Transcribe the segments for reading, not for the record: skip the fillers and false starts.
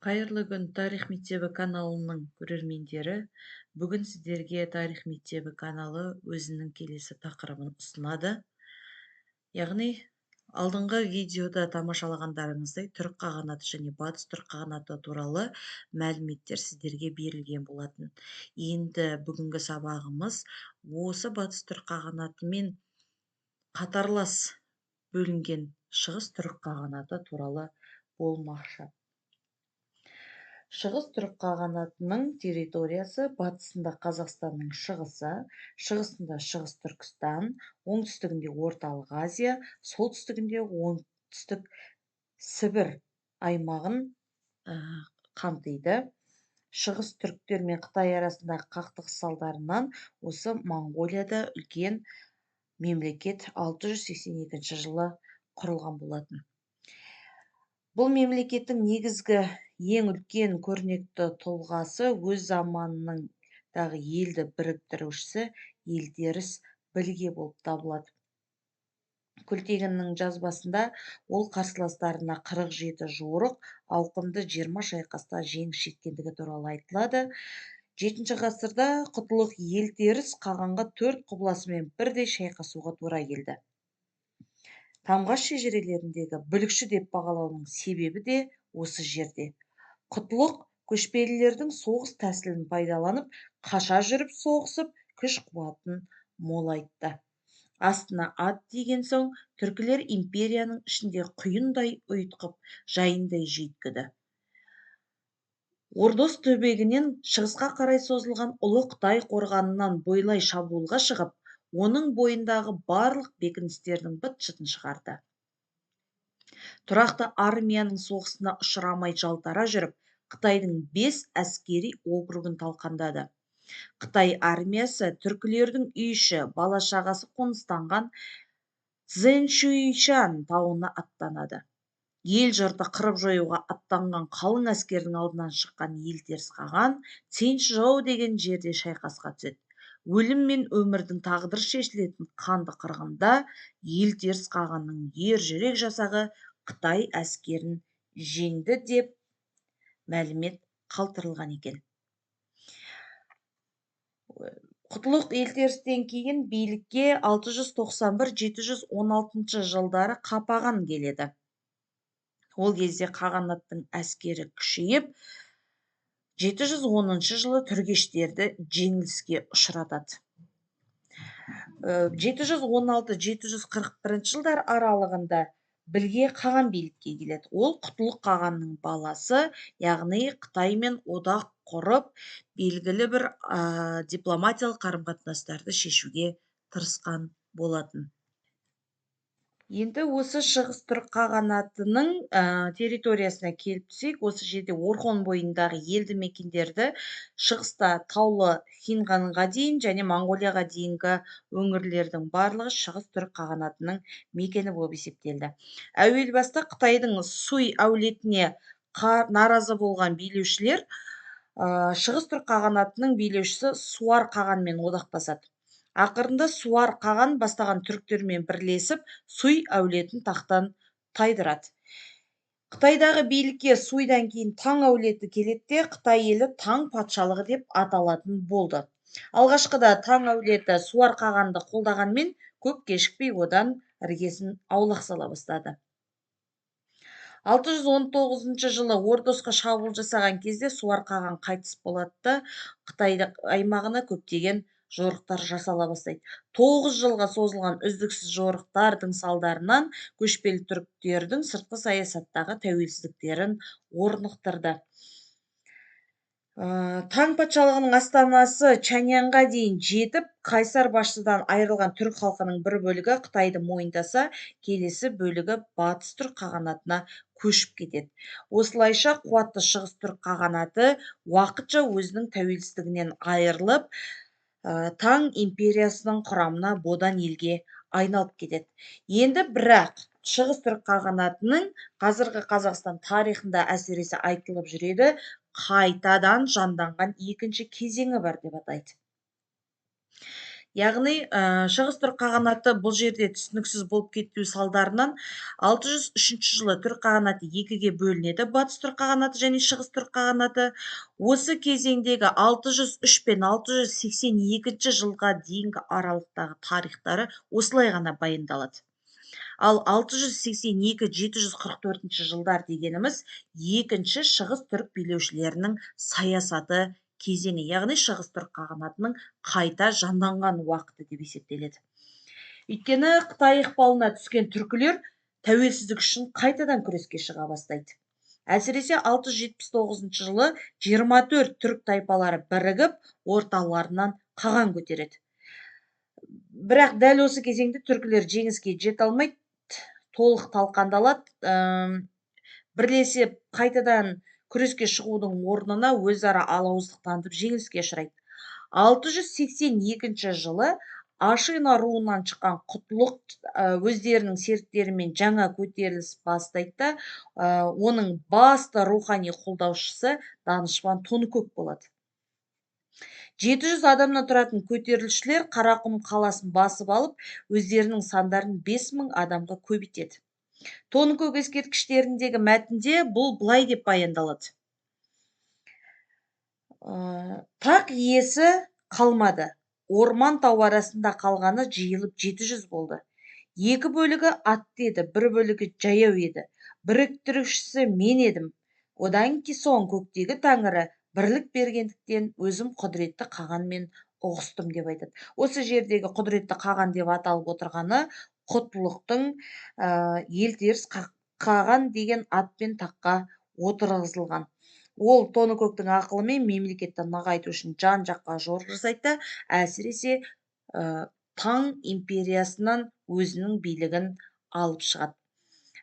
Қайырлы күн, Тарих мектебі каналының көрермендері! Бүгін сіздерге Тарих мектебі каналы өзінің келесі тақырыбын ұсынады. Яғни, алдыңғы видеода тамашалағандарыңыздай, Түрік қағанаты және Батыс Түрік қағанаты туралы мәліметтер сіздерге берілген болатын. Енді бүгінгі сабағымыз осы Батыс Түрік қағанатымен қатарлас бөлінген Шығыс Түрік қағанаты туралы болмақшы. Шығыс Түрік қағанатының территориясы: батысында Қазақстанның шығысы, шығысында Шығыс Түркістан, оңтүстігінде Орталық Азия, солтүстігінде Оңтүстік Сібір аймағын қамтиды. Шығыс түріктер мен Қытай арасындағы қақтығыс салдарынан осы Моңғолияда үлкен мемлекет 682 жылы құрылған болатын. Бұл мемлекеттің негізгі ең үлкен көрнекті тұлғасы, өз заманындағы елді біріктірушісі Елтеріс Білге болып табылады. Күлтегіннің жазбасында ол қарсыластарына 47 жорық, ауқымды 20 шайқаста жеңіс жеткендігі туралы айтылады. 7 ғасырда Құтлық Елтеріс қағанға төрт құбыласымен бірдей шайқасуға тура келді. Тамғаш шежірелеріндегі бүлікші деп бағалауының себебі де осы жерде. Құтлық көшпелілердің соғыс тәсілін пайдаланып, қаша жүріп соғысып, күш қуатын молайтты. Астына ат тиген соң түркілер империяның ішінде құйындай ұйтқып, жайындай жүйткіді. Ордос түбегінен шығысқа қарай созылған Ұлы Қытай қорғанынан бойлай шабуылға шығып, оның бойындағы барлық бекіністердің быт-шытын шығарды. Тұрақты армияның соғысына ұшырамай жалтара жүріп, Қытайдың 5 әскери округін талқандады. Қытай армиясы түркілердің үй іші, бала-шағасы қоныстанған Цзэншуйшан тауына аттанады. Ел жұрты қырып жоюға аттанған қалың әскердің алдынан шыққан Елтеріс қаған Цинчжоу деген жерде шайқасқа түседі. Өлім мен өмірдің тағдыры шешілетін қанды қырғында Елтеріс қағанның ер жүрек жасағы Қытай әскерін жеңді деп мәлімет қалтырылған екен. Құтлық Елтерістен кейін билікке 691-716 жылдары Қапаған келеді. Ол кезде қағанаттың әскері күшейіп, 710 жылы түргештерді жеңіліске ұшыратады. 716-741 жылдар аралығында Білге қаған билікке келеді. Ол Құтлық қағанның баласы, яғни Қытаймен одақ құрып, белгілі бір дипломатиялық қарым-қатынастарды шешуге тырысқан болатын. Енді осы Шығыс Түрік қағанатының территориясына келіп түсейік. Осы жерде Орхон бойындағы елді мекендерді шығыста таулы Хинғанға дейін және Моңғолияға дейінгі өңірлердің барлығы Шығыс Түрік қағанатының мекені болып есептелді. Әуел баста Қытайдың Суй әулетіне наразы болған билеушілер Шығыс Түрік қағанатының билеушісі Суар қағанмен одақтасады. Ақырында Суар қаған бастаған түріктермен бірлесіп, Суй әулетін тақтан тайдырады. Қытайдағы билікке Суйдан кейін Таң әулеті келеді де, Қытай елі Таң патшалығы деп аталатын болды. Алғашқыда Таң әулеті Суар қағанды қолдағанмен, көп кешікпей одан іргесін аулақ сала бастады. 619 жылы Ордосқа шабуыл жасаған кезде Суар қаған қайтыс болады да, Қытай аймағына көптеген жорықтар жасала бастайды. 9 жылға созылған үздіксіз жорықтардың салдарынан көшпелі түріктердің сыртқы саясаттағы тәуелсіздіктерін орнықтырды. Таң патшалығының астанасы Чаньянға дейін жетіп, қайсар басшыдан айырылған түрік халқының бір бөлігі Қытайды мойындаса, келесі бөлігі Батыс Түрік қағанатына көшіп кетеді. Осылайша қуатты Шығыс Түрік қағанаты уақытша өзінің тәуелсіздігінен айырылып, Таң империясының құрамына бодан елге айналып кетеді. Енді бірақ Шығыс Түрік қағанатының қазіргі Қазақстан тарихында әсіресе айтылып жүреді, қайтадан жанданған екінші кезеңі бар деп атайды. Яғни Шығыс Түрік қағанаты бұл жерде түсініксіз болып кету салдарынан 603 жылы Түрік қағанаты екіге бөлінеді: Батыс Түрік қағанаты және Шығыс Түрік қағанаты. Осы кезеңдегі 603 пен 682 жылға дейінгі аралықтағы тарихтары осылай ғана баяндалады. Ал 682-744 жылдар дегеніміз екінші Шығыс түрік билеушілерінің саясаты кезеңі, яғни Шығыс Түрік қағанатының қайта жанданған уақыты деп есептеледі. Өйткені Қытай ықпалына түскен түркілер тәуелсіздік үшін қайтадан күреске шыға бастайды. Әсіресе 679 жылы 24 түрік тайпалары бірігіп, орталарынан қаған көтереді. Бірақ дәл осы кезеңде түркілер жеңіске жете алмайды, толық талқандалады. Бірлесе қайтадан күреске шығудың орнына өзара алауыздық танытып, жеңіліске ұшырайды. 682 жылы Ашина руынан шыққан Құтлық өздерінің серіктерімен жаңа көтеріліс бастайды да, оның басты рухани қолдаушысы данышпан Тоныкөк болады. 700 адамнан тұратын көтерілісшілер Қарақұм қаласын басып алып, өздерінің сандарын 5000 адамға көбейтеді. Тоныкөк ескерткіштеріндегі мәтінде бұл былай деп баяндалады: Тақ иесі қалмады, орман тау арасында қалғаны жиылып 700 болды. Екі бөлігі атты еді, бір бөлігі жаяу еді. Біріктірушісі мен едім. Одан соң көктегі тәңірі бірлік бергендіктен, өзім құдіретті қағанмен ұғыстым», — деп айтады. Осы жердегі құдіретті қаған деп аталып отырғаны Құтлықтың Елтеріс қаған деген атпен таққа отырғызылған. Ол Тоныкөктің ақылымен мемлекетті нығайту үшін жан жаққа жорық жасайды да, әсіресе Таң империясынан өзінің билігін алып шығады.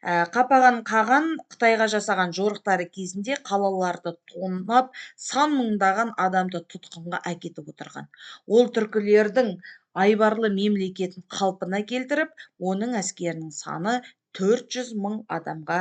Қапаған қаған Қытайға жасаған жорықтары кезінде қалаларды тонап, сан мыңдаған адамды тұтқынға әкетіп отырған. Ол түркілердің айбарлы мемлекетін қалпына келтіріп, оның әскерінің саны 400 мың адамға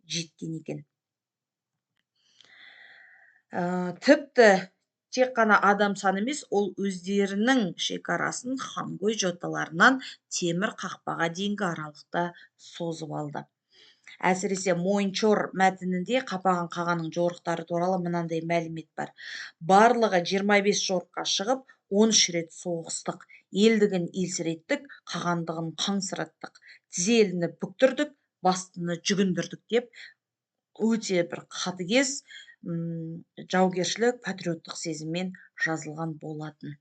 жеткен екен. Тіпті тек қана адам саны емес, ол өздерінің шекарасын Хангой жоталарынан Темір қақпаға дейінгі аралықта созып алды. Әсіресе Мойынчор мәтінінде Қапаған қағанның жорықтары туралы мынандай мәлімет бар: «Барлығы 25 жорыққа шығып, 13 рет соғыстық. Елдігін елсіреттік, қағандығын қаңсыраттық, тізеліні бүктірдік, бастыны жүгіндірдік», — деп өте бір қатыгез, жаугершілік, патриоттық сезіммен жазылған болатын.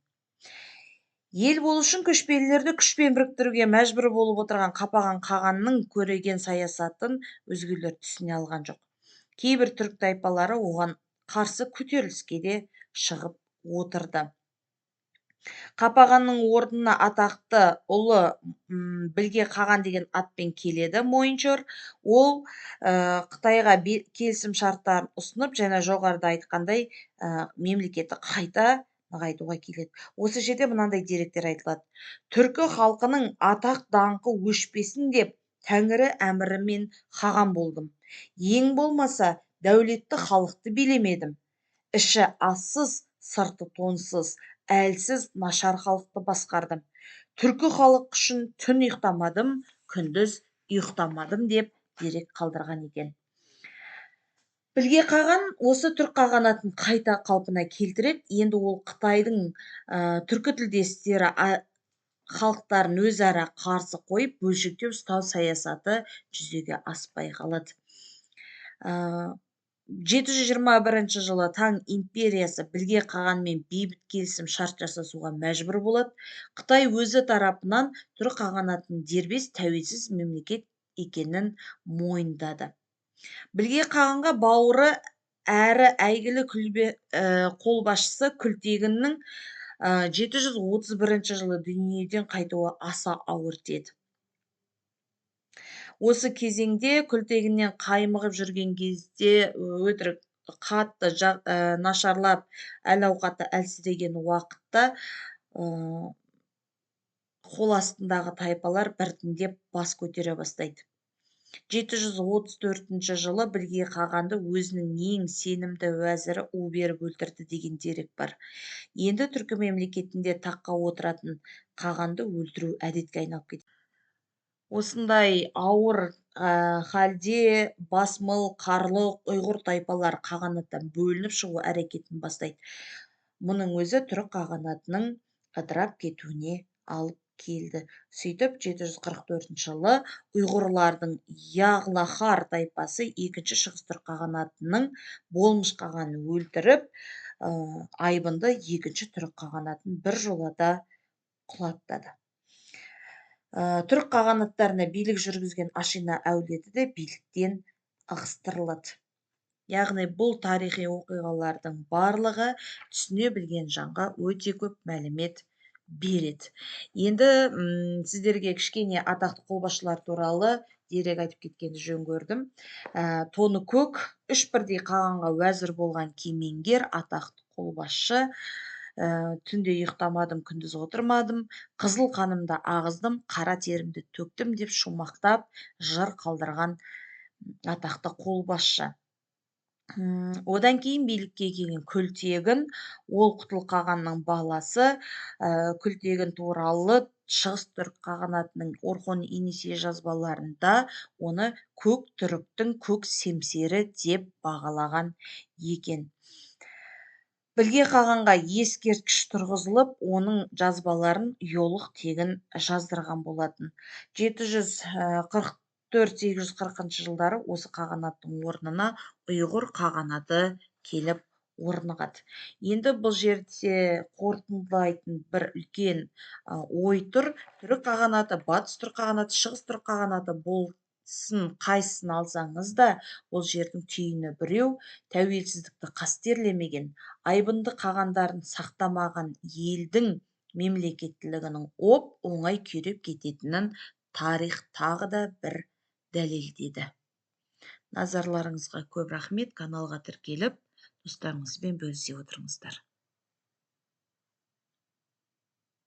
Ел болу үшін көшпелілерді күшпен біріктіруге мәжбүр болып отырған Қапаған қағанның көреген саясатын өзгелер түсіне алған жоқ. Кейбір түрік тайпалары оған қарсы көтеріліске де шығып отырды. Қапағанның орнына атақты ұлы Білге қаған деген атпен келеді Мойынчор. Ол Қытайға келісім шарттарын ұсынып және жоғарыда айтқандай, мемлекетті қайта нығайтуға келеді. Осы жерде мынандай деректер айтылады: «Түркі халқының атақ даңқы өшпесін деп, тәңірі әмірімен қаған болдым. Ең болмаса дәулетті халықты билемедім. Іші ассыз, сырты тонсыз, әлсіз, нашар халықты басқардым. Түркі халық үшін түн ұйықтамадым, күндіз ұйықтамадым», — деп дерек қалдырған екен. Білге қаған осы түрік қағанатын қайта қалпына келтіреді. Енді ол Қытайдың түркі тілдестері халықтарын өзара қарсы қойып, бөлшектеп ұстау саясаты жүзеге аспай қалады. 721 жылы Таң империясы Білге қағанмен бейбіт келісім шарт жасасуға мәжбүр болады. Қытай өзі тарапынан түрік қағанатының дербес, тәуелсіз мемлекет екенін мойындады. Білге қағанға бауыры әрі әйгілі қолбасшысы Күлтегіннің 731 жылы дүниеден қайтуы аса ауыр тиеді. Осы кезеңде Күлтегіннен қаймығып жүрген кезде, өтірік қатты нашарлап, әл ауқаты әлсіреген уақытта қол астындағы тайпалар біртіндеп бас көтере бастайды. 734 жылы Білге қағанды өзінің ең сенімді уәзірі у беріп өлтірді деген дерек бар. Енді түркі мемлекетінде таққа отыратын қағанды өлтіру әдетке айналып кетті. Осындай ауыр халде басмыл, қарлық, ұйғыр тайпалар қағанаттан бөлініп шығу әрекетін бастайды. Мұның өзі түрік қағанатының ыдырап кетуіне алып келді. Сөйтіп 744 жылы ұйғырлардың Яғлахар тайпасы екінші шығыс түрік қағанатының Болмыш қағанын өлтіріп, айбынды екінші түрік қағанатын бір жолата құлаттады. Түрік қағанаттарына билік жүргізген Ашина әулеті де биліктен ығыстырылады. Яғни бұл тарихи оқиғалардың барлығы түсіне білген жанға өте көп мәлімет береді. Енді сіздерге кішкене атақты қолбасшылар туралы дерек айтып кеткенді жөн көрдім. Тоны көк, үш бірдей қағанға уәзір болған кемеңгер, атақты қолбасшы. Түнде ұйықтамадым, күндіз отырмадым, қызыл қанымды ағыздым, қара терімді төктім деп шумақтап жыр қалдырған атақты қолбасшы. Одан кейін билікке келген Күлтегін, ол Құтыл қағанның баласы. Күлтегін туралы Шығыс түрік қағанатының Орхон Енисей жазбаларында оны көк түріктің көк семсері деп бағалаған екен. Білге қағанға ескерткіш тұрғызылып, оның жазбаларын Ұялық тегін жаздырған болатын. 744-840 жылдары осы қағанаттың орнына ұйғыр қағанаты келіп орнығады. Енді бұл жерде қорытындылайтын бір үлкен ой тұр. Түрік қағанаты, батыс түрік қағанаты, шығыс түрік қағанаты болсын, қайсысын алсаңыз да, ол жердің түйіні біреу: тәуелсіздікті қастерлемеген, айбынды қағандарын сақтамаған елдің мемлекеттілігінің оп-оңай күйреп кететінін тарих тағы да бір дәлелдеді. Назарларыңызға көп рахмет. Каналға тіркеліп, достарыңызбен бөлісе отырыңыздар.